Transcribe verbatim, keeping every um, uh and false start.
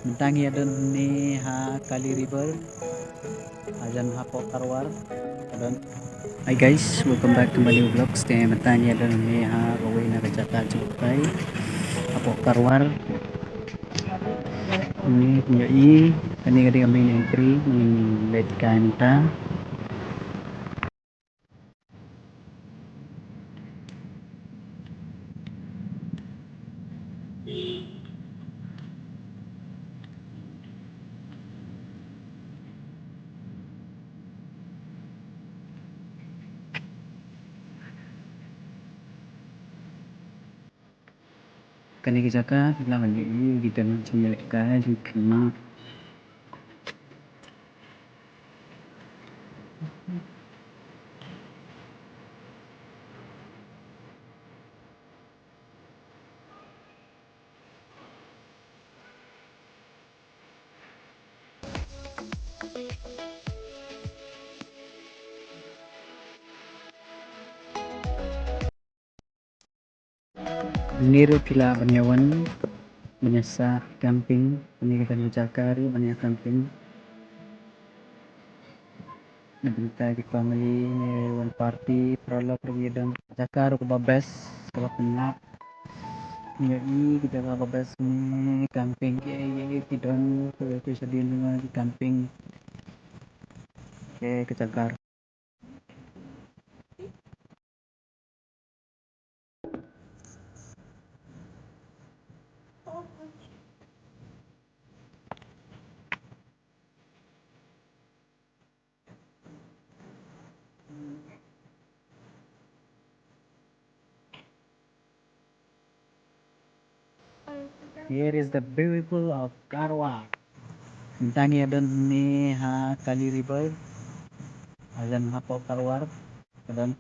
Mynta ngi ïa don hangne ha Kali River, hajan hapoh Karwar. Don. Hi guys, welcome back to my new vlogs. Te mynta ngi ïa don hangne ha kawei na ka jaka jngohkai hapoh Karwar. Ni ngi ïohi kane ka dei ka main entry, ngin leit kai mynta. Kane ka jaka, la kane ka jaka, jaka. Ngi ruh phi lah ban ïa wan ban ïa sah camping, ngi ka jaka ruh ban ïa camping. Ngi bynta ki family ne wan party paralok ruh ngi don. Jaka ruh kaba best, kaba pynlap. Ngi ïohi ki jaka kaba best ne camping, ki ei ei ki don, ki ei ei ki shadien ki camping. Ki jaka ruh. Here is the beautiful of Karwar. Mynta ngi ïa don hangne ha Kali River. Hajan hapoh Karwar. Don.